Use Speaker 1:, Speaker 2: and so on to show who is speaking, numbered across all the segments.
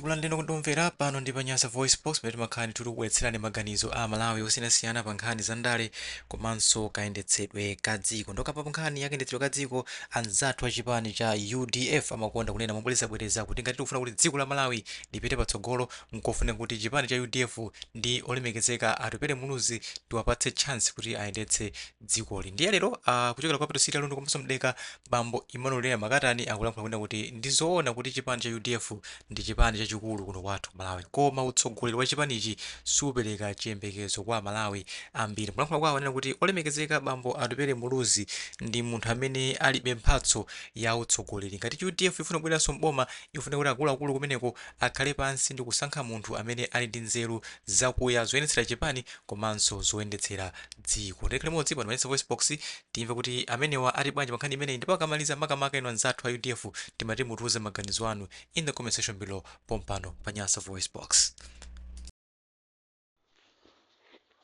Speaker 1: Tikulandireni okondedwa omvera pano ndi pa Nyasa VoiceBox pamene timakhala ndithu tikubweretserani maganizo a Amalawi osiyanasiyana pa nkhani za ndale komanso kayendetsedwe ka dziko. Ndokamba pa nkhani ya kayendetsedwe ka dziko, anzathu a chipani cha udf amakonda kunena mobwerezabwereza kuti ngati tikufuna kuti dziko la Malawi lipite patsogolo nkofunika kuti chipani cha udf ndi olemekezeka Atupele Muluzi tiwapatse chance kuti ayendetse dzikoli. Ndiye lero kuchokera ku capital city ya Lundu komanso Mdeka Bambo Emmanuel Leah Makatani akulankhula kunena kuti ndi zoona kuti chipani cha udf ndi chipani chachikulu kuno kwathu ku Malawi koma utsogoleri wa chipanichi supereka chiyembekezo kwa aMalawi ambiri. Mukulankhula kwawo anena kuti olemekezeka bambo Atupele Muluzi ndi munthu amene alibe mphatso ya utsogoleri. Ngati udf ifuna kubwereranso m'boma ifunika kuti akuluakulu kumeneko akhale pansi ndikusankha munthu amene ali ndi nzeru zakuya zoyendetsera chipani komanso zoyendetsera dziko. Tikhale limodzi pano pa Nyasa VoiceBox timve kuti amenewa ati bwanji pa nkhani imeneyi ndipo akamaliza makamaka inu anzathu a udf timati mutiuze maganizo anu in the comment section below pompano pa Nyasa VoiceBox.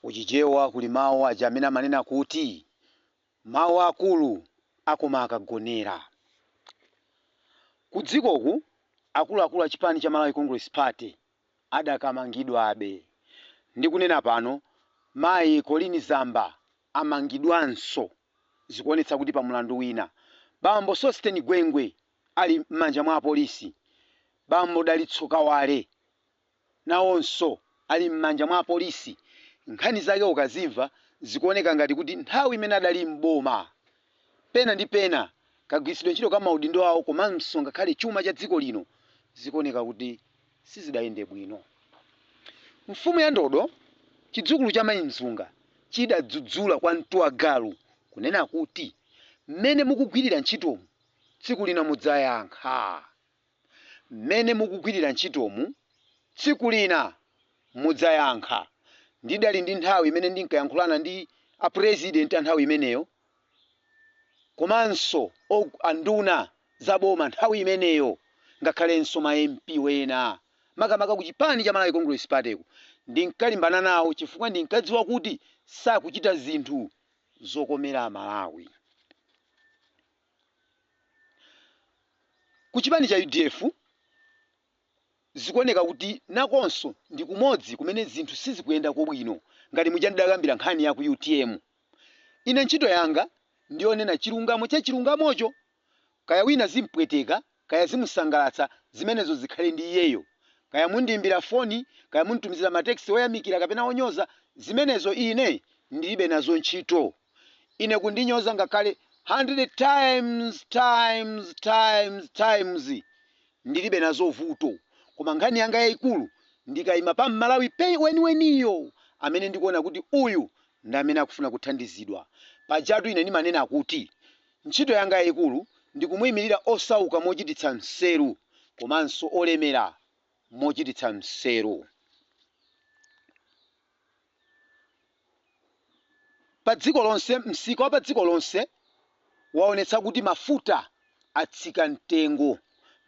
Speaker 2: Kuchichewa kuli mawu aja amene amanena kuti mawu akulu akoma akagonera. Kudzikoku akuluakulu a chipani cha Malawi Congress Party adakamangidwabe. Ndikunena pano mayi Colleen Zamba amangidwanso zikuonetsa kuti pa mlandu wina. Bambo Sosten Gwengwe ali m'manja mwa apolisi. Bambo Dalitso Kawale nawonso ali m'manja mwa apolisi. Nkhani zake ukazimva zikuoneka ngati kuti nthawi imene adali m'boma pena ndi pena kagwiritsidwe ntchito ka maudindo awo komanso ngakhale chuma cha dziko lino zikuoneka kuti sizidayende bwino. Mfumu ya ndodo, chidzukulu cha mayi Mzunga chidadzudzula kwa Mtuwagalu kunena kuti mmene mukugwirira ntchitomu tsiku lina mudzayankha. Mmene mukugwirira ntchitomu tsiku lina mudzayankha. Ndidali ndi nthawi imene ndinkayankhulana ndi a president a nthawi imeneyo komanso anduna za boma nthawi imeneyo ngakhalenso ma MP wena makamaka ku chipani cha Malawi Congress Party ku ndinkalimbana nawo chifukwa ndinkadziwa kuti sakuchita zinthu zokomera Amalawi. Ku chipani cha udf zikuoneka kuti nakonso ndi kumodzi kumene zinthu sizikuyendako bwino ngati muja ndidakambira nkhani ya ku utm. Ine ntchito yanga ndi yonena chilungamo cha chilungamocho. Kaya wina zimpweteka, kaya zimusangalatsa, zimenezo zikhale ndi iyeyo. Kaya mundiimbira foni, kaya munditumizira ma text oyamikira kapena onyoza, zimenezo ine ndilibe nazo ntchito. Ine kundinyoza ngakhale 100 times times times times ndilibe nazo vuto koma nkhani yanga yaikulu ndikaima pa Mmalawi weniweniyo amene ndikuona kuti uyu ndi amene akufuna kuthandizidwa. Pajatu ine ndimanena kuti ntchito yanga yaikulu ndi kumuimirira osauka mochititsa nseru komanso olemera mochititsa nseru. Padziko lonse, Msika wa padziko lonse waonetsa kuti mafuta atsika mtengo.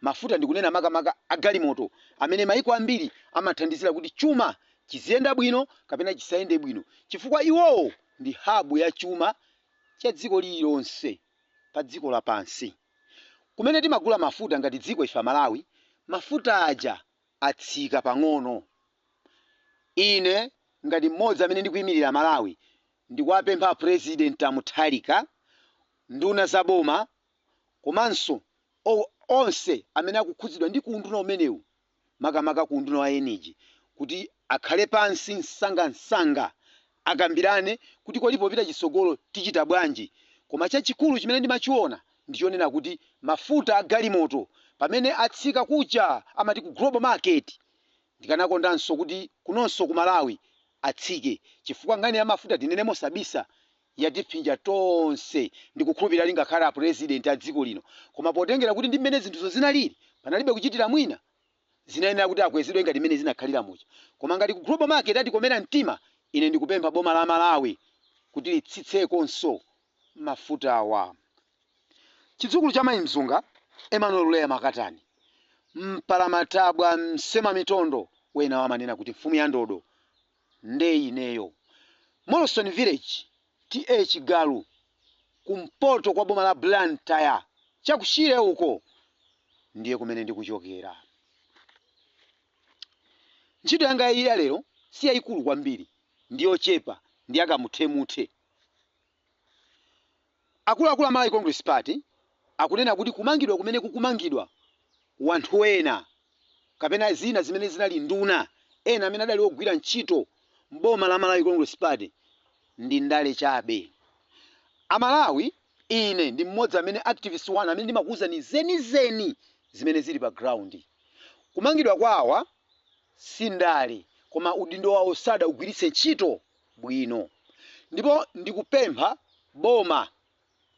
Speaker 2: Mafuta ndikunena makamaka a galimoto amene maiko ambiri amathandizira kuti chuma chiziyenda bwino kapena chisayende bwino chifukwa iwowo ndi hub ya chuma cha dziko lililonse padziko lapansi. Kumene timagula mafuta ngati dziko ife Amalawi, mafuta aja atsika pang'ono. Ine ngati mmodzi amene ndikuimirira Amalawi ndikuwapempha a President a Mutharika, nduna za boma komanso onse amene akukhudzidwa ndi ku unduna umenewu makamaka ku unduna wa Energy kuti akhale pansi msangamsanga akambirane kuti kodi popita chitsogolo tichita bwanji. Koma chachikulu chimene ndimachiona ndi chonena kuti mafuta a galimoto pamene atsika kuja amati ku global market ndikanakondanso kuti kunonso ku Malawi atsike chifukwa nkhani ya mafuta tinene mosabisa yatiphinja tonse ndikukhulupirira lingakhale a president a dziko lino koma potengera kuti ndi mmene zinthuzo zinalili panalibe kuchitira mwina zinayenera kuti akwezedwe ngati mmene zinakhalira muja koma ngati ku global market atikomera mtima ine ndikupempha boma la Malawi kuti litsitsekonso mafutawa. Chidzukulu cha Mayi Mzunga, Emmanuel Luleya Makatani, Mpalamatabwa Msemamitondo, wenawo amanena kuti mfumu ya ndodo nde ineyo. Molson Village, TA Chigalu, kumpoto kwa boma la Blantyre, cha ku Shire uko ndiye kumene ndikuchokera. Ntchito yanga ya lero si yayikulu kwambiri, ndi yochepa, ndi yakamuthemuthe. Akuluakulu a Malawi Congress Party akunena kuti kumangidwa kumene kukumangidwa wanthu ena kapena zina zimene zinali nduna ena amene adali ogwira ntchito m'boma la Malawi Congress Party ndi ndale chabe. Amalawi, ine ndi mmodzi amene activist one amene ndimakuwuzani zenizeni zimene zili pa ground. Kumangidwa kwawa si ndale, koma udindo wawo sadaugwiritse ntchito bwino. Ndipo ndikupempha boma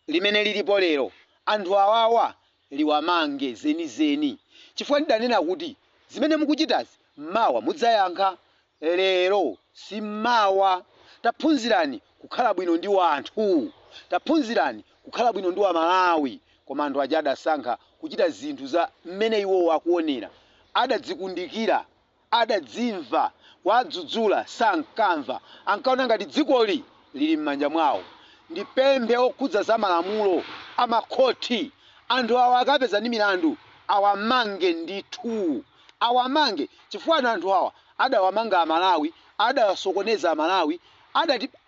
Speaker 2: limene lilipo lero, anthu awawa liwamange zenizeni, chifukwa ndidanena kuti zimene mukuchitazi mawa mudzayankha. Lero si mawa. Taphunzirani kukhala bwino ndi wanthu, taphunzirani kukhala bwino ndi Wamalawi. Koma anthu aja adasankha kuchita zinthu za mmene iwowo akuonera, adadzikundikira, adadzimva, kuwadzudzula sankamva, ankaona ngati dzikoli lili m'manja mwawo. Ndipemphe okhudza za malamulo, amakhoti, anthu awa akapeza ndi milandu awamange ndithu, awamange, chifukwa anthu awa adawamanga Amalawi, adawasokoneza Amalawi,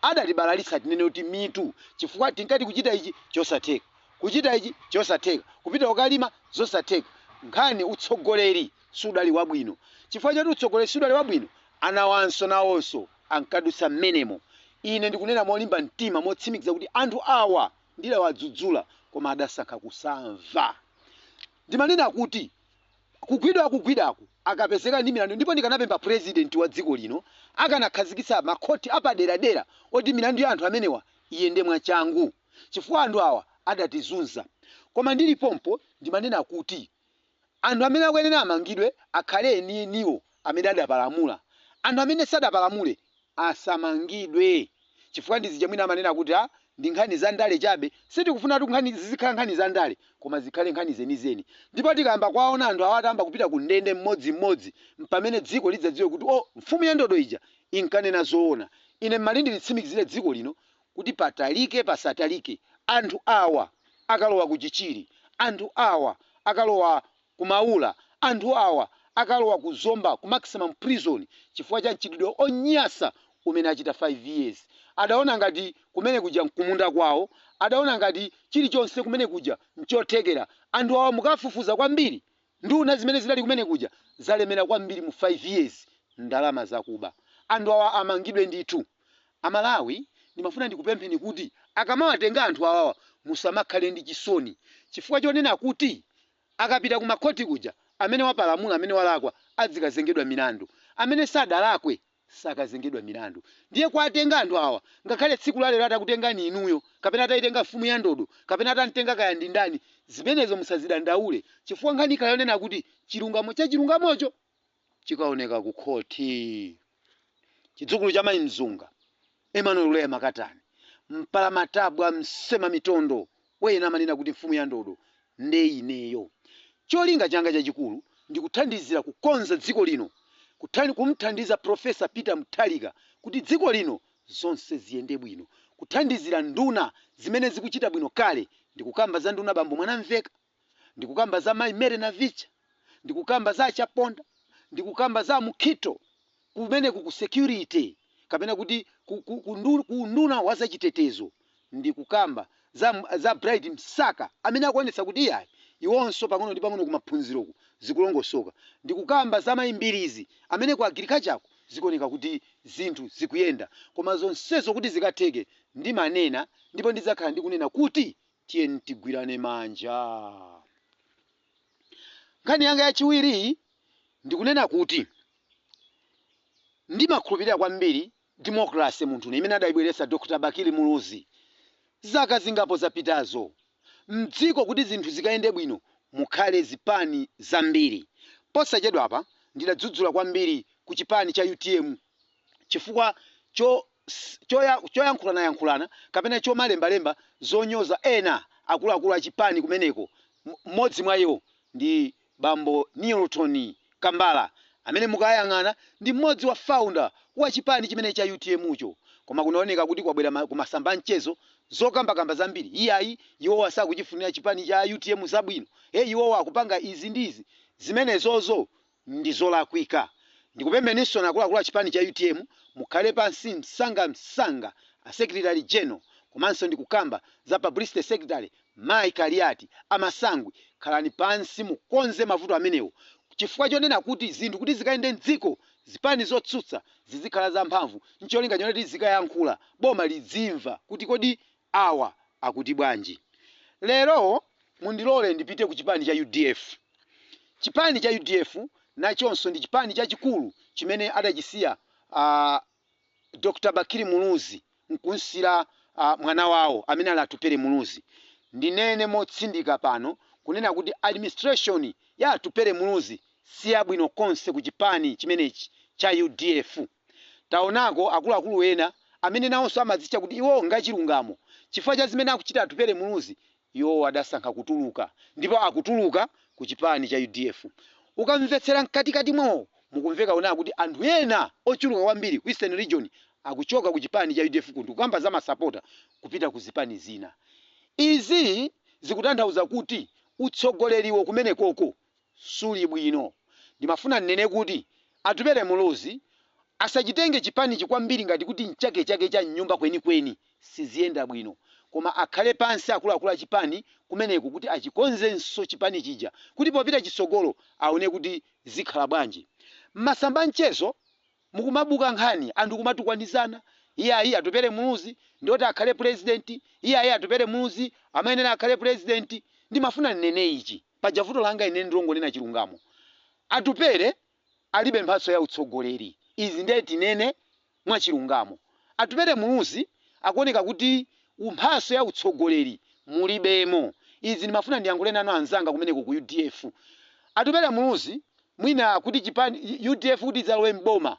Speaker 2: adatibalalitsa, tinene kuti mitu, chifukwa tinkati kuchita ichi chosatheka, kuchita ichi chosatheka, kupita kukalima zosatheka. Nkhani utsogoleri sudali wabwino. Chifukwa choti utsogoleri sudali wabwino, anawanso nawonso ankadutsa mmenemo. Ine ndikunena molimba mtima, motsimikiza kuti anthu awa ndidawadzudzula, koma adasankha kusamva. Ndimanena kuti kugwidwa kugwidwaku akapezeka ndi milandu, ndipo ndikanapempha president wa dziko lino akanakhazikitsa makhoti apaderadera oti milandu ya anthu amenewa iyende mwachangu, chifukwa anthu awa adatizunza. Koma ndili pompo ndimanena kuti anthu amene akuyenera amangidwe akhale enieniwo amene adapalamula. Anthu amene sadapalamule asamangidwe, chifukwa ndizija mwina amanena kuti a ndi nkhani za ndale chabe. Sitikufuna kuti nkhani zizikhala nkhani za ndale, koma zikhale nkhani zenizeni. Ndipo tikayamba kuwaona anthu awa atayamba kupita ku ndende mmodzimmodzi, mpamene dziko lidzadziwe kuti o, mfumu ya ndodo ija inkanena zoona. Ine mmati ndilitsimikizire dziko lino kuti patalike pasatalike, anthu awa akalowa ku Chichiri, anthu awa akalowa ku Maula, anthu awa akalowa ku Zomba ku maximum prison, chifukwa cha mchitidwe onyasa umene achita 5 years. Adaona ngati kumene kuja nkumunda kwawo, adaona ngati chilichonse kumene kuja nchothekera. Anthu awa mukafufuza kwambiri, nduna zimene zidali kumene kuja zalemera kwambiri mu 5 years, ndalama zakuba. Anthu awa amangidwe ndithu. Amalawi, ndimafuna ndikupempheni kuti akamawatenga anthu awawa musamakhale ndi chisoni, chifukwa chonena kuti akapita ku makhoti kuja, amene wapalamula, amene walakwa adzikazengedwa milandu, amene sadalakwe sakazengedwa milandu. Ndiye kuwatenga anthu awa, ngakhale tsiku la lero atakutengani inuyo, kapena atayitenga mfumu ya ndodo, kapena atamtenga kaya ndi ndani, zimenezo musazidandaule, chifukwa nkhani ikhala yonena kuti chilungamo cha chilungamocho chikaoneka ku khoti. Chidzukulu cha mayi Mzunga, Emmanuel Ulaya Makatani, mpalamatabwa msema mitondo, wena amanena kuti mfumu ya ndodo nde ineyo. Cholinga changa chachikulu ndikuthandizira kukonza dziko lino, kumthandiza Professor Peter Mutharika kuti dziko lino zonse ziyende bwino, kuthandizira nduna zimene zikuchita bwino kale. Ndikukamba za nduna bambo Mwanamveka, ndikukamba za mayi Mary Navicha, ndikukamba za Chaponda, ndikukamba za Mukhito kumeneku ku security kapena kuti ku nduna wa zachitetezo, ndikukamba za Bright Msaka amene akuonetsa kuti iyayi, iwonso pang'ono ndi pang'ono kumaphunziroku zikulongosoka, ndikukamba za mayi Mbirizi amene ku agriculture zikuoneka kuti zinthu zikuyenda. Koma zonsezo kuti zikatheke, ndimanena ndipo ndidzakhala ndikunena kuti tiyeni tigwirane manja. Nkhani yanga yachiwiri, ndikunena kuti ndimakhulupirira kwambiri democracy munthu imene adayibweretsa Dr Bakili Muluzi zaka zingapo zapitazo mdziko, kuti zinthu zikayende bwino mukhale zipani zambiri. Posachedwapa ndidadzudzula kwambiri ku chipani cha UTM chifukwa choyankhulanayankhulana kapena chomalembalemba zonyoza ena akuluakulu a chipani kumeneko. Mmodzi mwa iwo ndi bambo Newton Kambala, amene mukayang'ana ndi mmodzi wa founder wa chipani chimene cha UTM cho. Koma kunaoneka kuti kwabwera kumasamba mchezo zokambakamba zambiri: iyayi, iwowa sakuchifunira chipani cha UTM zabwino, e, iwowa akupanga izi ndi izi. Zimenezozo ndi zolakwika. Ndikupempheninso akuluakulu a chipani cha UTM, mukhale pansi msangamsanga, a secretary general, komanso ndikukamba za publicity secretary Mai Kaliati Amasangwi, khalani pansi mukonze mavuto amenewo, chifukwa chonena kuti zinthu kuti zikayende mdziko, zipani zotsutsa zizikhala zamphamvu ncholinga chonena zikayankhula boma lidzimva kuti kodi awa akuti bwanji. Lero mundilole ndipite ku chipani cha UDF. Chipani cha UDF nachonso ndi chipani chachikulu chimene adachisiya Dr Bakili Muluzi nkunsira mwana wawo amene ali Atupele Muluzi. Ndinene motsindika pano kunena kuti administration ya Atupele Muluzi siyabwino konse ku chipani chimenechi cha UDF. Taonako akuluakulu ena amene nawonso amadzitcha kuti iwo ngachilungamo, chifukwa cha zimene akuchita Atupele Muluzi, iwo adasankha kutuluka, ndipo akutuluka ku chipani cha UDF. Ukamvetsera mkatikati mwawo, mukumveka kunena kuti anthu ena ochuluka kwambiri ku Eastern Region akuchoka ku chipani cha UDF, kuti kukamba za masapota, kupita ku zipani zina. Izi zikutanthauza kuti utsogoleriwo kumenekoko suli bwino. Ndimafuna nnene kuti Atupele Muluzi asachitenge chipanichi kwambiri ngati kuti nchakechake cha mnyumba kwenikweni, siziyenda bwino, koma akhale pansi akuluakulu a chipani kumeneko kuti achikonzenso chipani chija, kuti popita chitsogolo aone kuti zikhala bwanji. Mmasamba mchezo mukumabuka nkhani, anthu kumatukwanizana: iyayi, Atupele Muluzi ndoti akhale president, iyayi, Atupele Muluzi amayenera akhale president. Ndimafuna nnene ichi, paja vuto langa ine ndilongonena chilungamo. Atupele alibe mphatso ya utsogoleri. Izi ndiye tinene mwachilungamo. Atupele Muluzi akuoneka kuti mphatso ya utsogoleri mulibemo. Izi ndimafuna ndiyankhule nanu anzanga kumeneko ku UDF. Atupele Muluzi mwina kuti chipani UDF kuti idzalowe mboma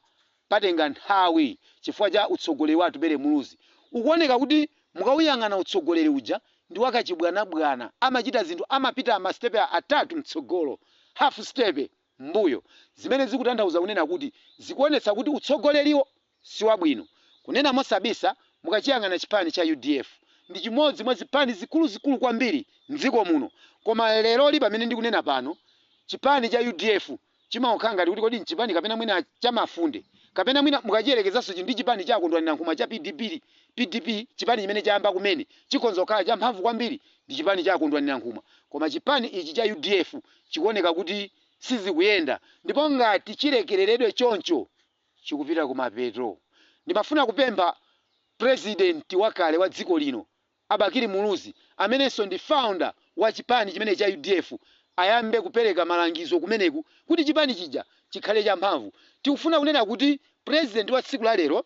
Speaker 2: patenga nthawi, chifukwa cha utsogoleri wa Atupele Muluzi. Ukuoneka kuti mukawuyang'ana utsogoleri uja ndi wakachibwanabwana, amachita zinthu amapita masitepe atatu mtsogolo, half step mbuyo, zimene zikutanthauza kunena kuti zikuonetsa kuti utsogoleriwo si wabwino. Kunena mosabisa, mukachiyang'ana chipani cha UDF ndi chimodzi mwa zipani zikuluzikulu kwambiri mdziko muno, koma leroli pamene ndikunena pano, chipani cha UDF chimakhala ngati kuti kodi nchipani kapena mwina chamafunde, kapena mwina mukachiyerekezanso ndi chipani cha Kondwani Nankhumwa cha PDP. PDP, chipani chimene chayamba kumene, chikhonza kukhala champhamvu kwambiri ndi chipani cha Kondwani Nankhumwa, koma chipani ichi cha UDF chikuoneka kuti sizikuyenda, ndipo ngati chilekereredwe choncho chikupita kumapeto. Ndimafuna kupempha president wakale wa dziko lino Abakili Muluzi, amenenso ndi founder wa chipani chimene cha UDF, ayambe kupereka malangizo kumeneku kuti chipani chija chikhale champhamvu. Tikufuna kunena kuti president wa tsiku la lero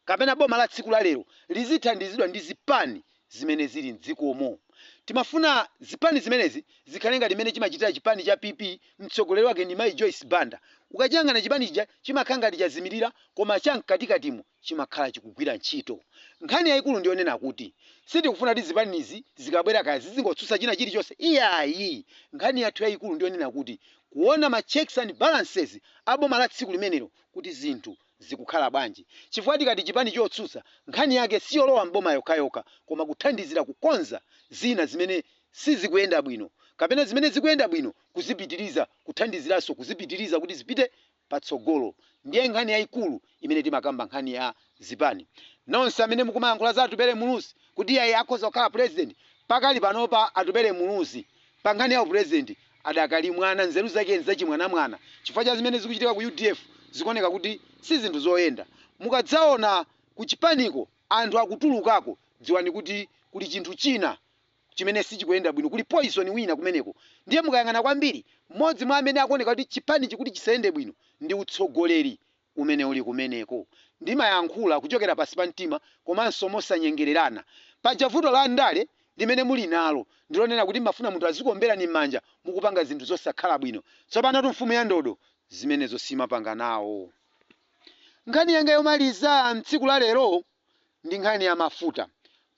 Speaker 2: kapena boma la tsiku la lero lizithandizidwa ndi zipani zimene zili mdzikomo. Timafuna zipani zimenezi zikhale ngati mmene chimachitira chipani cha PP, mtsogoleri wake ndi Mayi Joyce Banda. Ukachiyang'ana chipani chija chimakhala ngati chazimirira, koma chamkatikatimo chimakhala chikugwira ntchito. Nkhani yayikulu ndiyonena kuti sitikufuna kuti zipanizi zikabwera kaya zizingotsutsa china chilichonse, iyayi. Nkhani yathu yayikulu ndiyonena kuti kuona ma checks and balances a boma la tsiku limenelo kuti zinthu zikukhala bwanji, chifukwa tikati chipani chotsutsa, nkhani yake siyolowa mboma yokhayokha, koma kuthandizira kukonza zina zimene sizikuyenda bwino, kapena zimene zikuyenda bwino kuzipitiriza, kuthandiziranso kuzipitiriza kuti zipite patsogolo. Ndiye nkhani yayikulu imene timakamba, nkhani ya zipani. Nonse amene mukumayankhula za Atupele Muluzi kuti iye akhoza kukhala president, pakali panopa Atupele Muluzi pa nkhani ya upresident adakali mwana, nzeru zake nzachimwanamwana, chifukwa cha zimene zikuchitika ku UDF zikuoneka kuti si zinthu zoyenda. Mukadzaona ku chipaniko anthu akutulukako, dziwani kuti kuli chinthu china chimene sichikuyenda bwino, kuli poison wina kumeneko. Ndiye mukayang'ana kwambiri, mmodzi mwa amene akuoneka kuti chipani chikuti chisayende bwino ndi utsogoleri umene uli kumeneko. Ndimayankhula kuchokera pasi pa mtima komanso mosanyengererana. Paja vuto la ndale limene muli nalo ndilonena kuti mafuna munthu azikuomberani m'manja mukupanga zinthu zosakhala bwino. Tsopano tu mfumu ya ndodo zimenezo simapanga nawo. Nkhani yanga yomaliza mtsiku la lero ndi nkhani ya mafuta.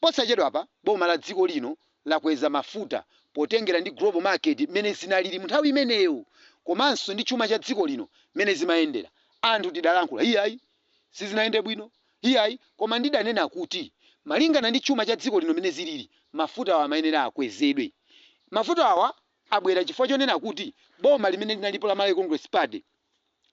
Speaker 2: Posachedwapa boma la dziko lino lakweza mafuta potengera ndi global market mmene zinalili mu nthawi imeneyo, komanso ndi chuma cha dziko lino mmene zimayendera. Anthu tidalankhula, iyayi, sizinayende bwino, iyayi, koma ndidanena kuti malingana ndi chuma cha dziko lino mmene zilili, mafuta awa amayenera akwezedwe. Mafuta awa abwera chifukwa chonena kuti boma limene linalipo la Malawi Congress Party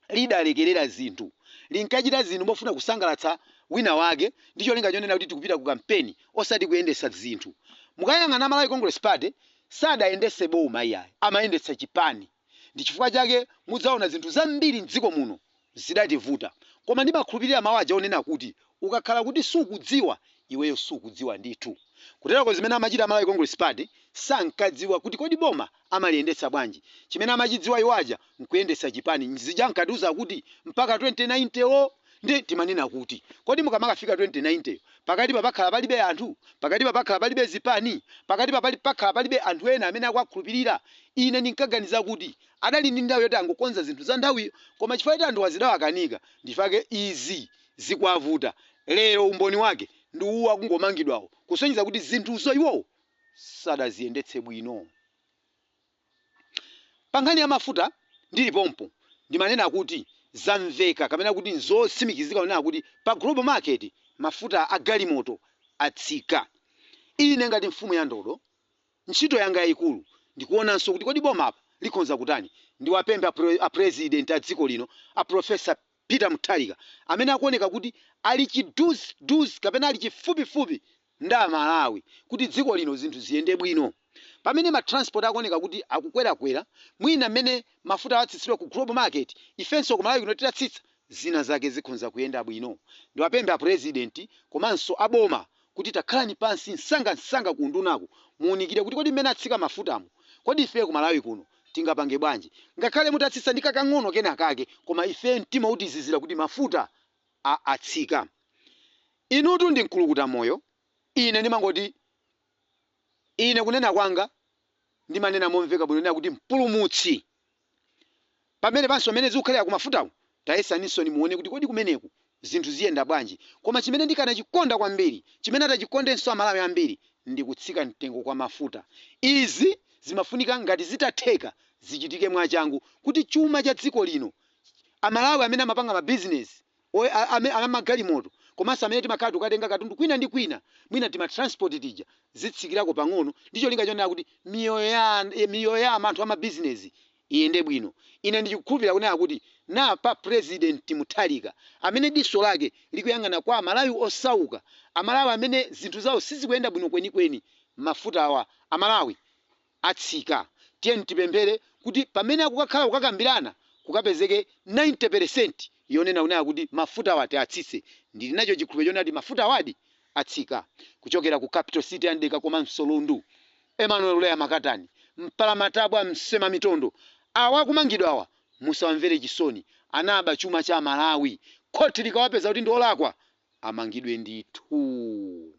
Speaker 2: Lidalekerera zinthu, linkachita zinthu mofuna kusangalatsa wina wake ndi cholinga chonena kuti tikupita ku kampeni, osati kuyendetsa zinthu. Mukayang'ana Malawi Congress Party, sadayendetse boma iyayi, amayendetsa chipani. Ndi chifukwa chake mudzaona zinthu zambiri mdziko muno zidativuta. Koma ndimakhulupirira mawu aja onena kuti ukakhala kuti sukudziwa, iweyo sukudziwa ndithu. Kuteroko zimene amachita Malawi Congress Party, sankadziwa kuti kodi boma amaliyendetsa bwanji. Chimene amachidziwa iwo aja nkuyendetsa chipani. Zija ankatiuza kuti mpaka 2090 wo, ndi timanena kuti kodi mukamakafika 2090 yo, pakatipa pakhala palibe anthu? Pakatipa pakhala palibe zipani? Pakatipa pakhala palibe anthu ena amene akuwakhulupirira? Ine ndinkaganiza kuti adali ndi nthawi yoti angokonza zinthu za nthawiyo, koma chifukwa choti anthuwa zidawakanika, ndi chifukwa chake izi zikuwavuta lero. Umboni wake ndi uwu akungomangidwawo, kusonyeza kuti zinthuzo iwowo sadaziyendetse bwino. Pa nkhani ya mafuta ndili pompo, ndimanena kuti zamveka kapena kuti nzotsimikizika kunena kuti pa global market mafuta a galimoto atsika. Ine ngati mfumu ya ndodo, ntchito yanga yayikulu ndikuonanso kuti kodi boma apa likhonza kutani. Ndiwapemphe a president a dziko lino, a Professor Peter Mutharika, amene akuoneka kuti ali chiduziduzi kapena ali chifupifupi ndi Amalawi, kuti dziko lino zinthu ziyende bwino. Pamene ma transport akuoneka kuti akukwerakwera, mwina mmene mafuta atsitsidwa ku global market, ifenso ku Malawi kuno titatsitsa, zina zake zikhonza kuyenda bwino. Ndiwapemphe a president komanso a boma kuti takhalani pansi msangamsanga ku undunaku, muunikire kuti kodi mmene atsika mafutamo, kodi ife ku Malawi kuno tingapange bwanji? Ngakhale mutatsitsa ndi kakang'ono kena kake, koma ife mtima utizizira kuti mafuta atsika. Inutu ndi mkulukuta moyo. Ine ndimangoti, ine kunena kwanga ndimanena momveka bwino nena kuti mpulumutsi. Pamene panso mmene zikukhalira kumafutawo, tayesaninso muone kuti kodi kumeneku zinthu ziyenda bwanji. Koma chimene ndikanachikonda kwambiri, chimene atachikondenso Amalawi ambiri, ndi kutsika mtengo kwa mafuta. Izi zimafunika ngati zitatheka zichitike mwachangu kuti chuma cha dziko lino, Amalawi amene amapanga mabizinesi amagalimoto komanso amene timakhala tikukatenga katundu kwina ndi kwina, mwina tima transport tija zitsikirako pang'ono, ndi cholinga chonena kuti miyoyo ya anthu amabizinesi iyende bwino. Ine ndikukhulupirira kunena kuti na pa President Mutharika, amene diso lake likuyang'ana kwa Amalawi osauka, Amalawi amene zinthu zawo sizikuyenda bwino kwenikweni, mafuta awa Amalawi atsika. Tiyeni tipemphere kuti pamene akukakhala kukakambirana, kukapezeke 90% yonena kunena kuti mafuta awa tiatsitse. Ndili nacho chikhulupiriro chonena kuti mafuta awadi atsika. Kuchokera ku capital city ya Mdeka komanso Lundu, Emmanuel Leya Makatani, mpalamatabwa msema mitondo. Awa akumangidwa awa, musawamvere chisoni, anaba chuma cha Malawi. Khoti likawapeza kuti ndi olakwa, amangidwe ndithu.